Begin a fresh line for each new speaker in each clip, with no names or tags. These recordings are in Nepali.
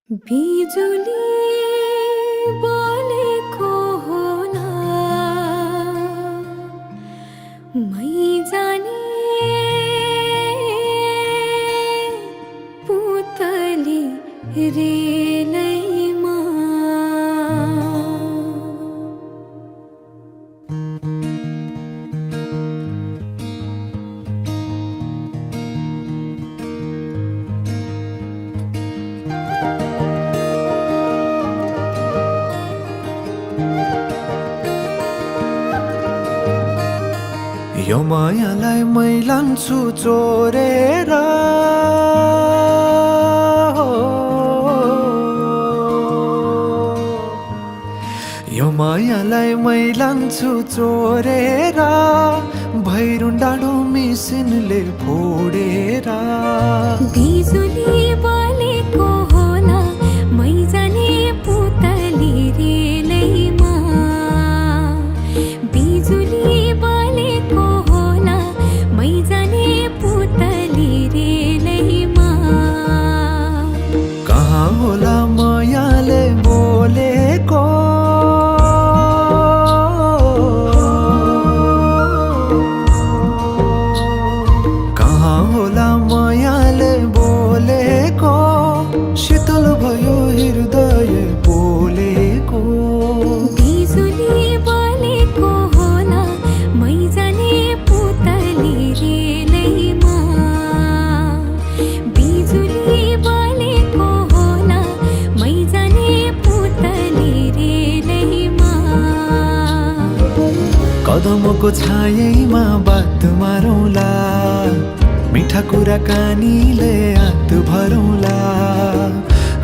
बिजुली बोलेको होला मै जाने पुतली रेलैमा
यो मायालाई मै लान्छु चोरेर यो मायालाई मै लान्छु चोरेर भैरुन डाँडो मिसिनले फोडेर
बिजुली बोलेको होला मै जाने पुतली रेलैमा बिजुली बोलेको होला मै जाने पुतली रेलैमा
कहाँ होला मायाले बोलेको कहाँ होला मायाले बोलेको शीतल भयो हृदय बोलेको
बिजुली बोलेको होला मै जाने पुतली रेलैमा बिजुली बोलेको होला मै जाने पुतली रेलैमा
कदमको छायैमा बात मारौँला मिठा कुराकानीले हात भरौँला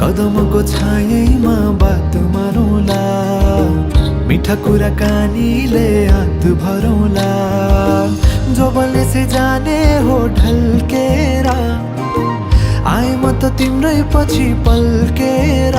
कदमको छायैमा बात मारौँला मिठा कुराकानीले हात भरौँला जोबलले से जाने हो ढल्केर आए म त तिम्रै पछि पल्केर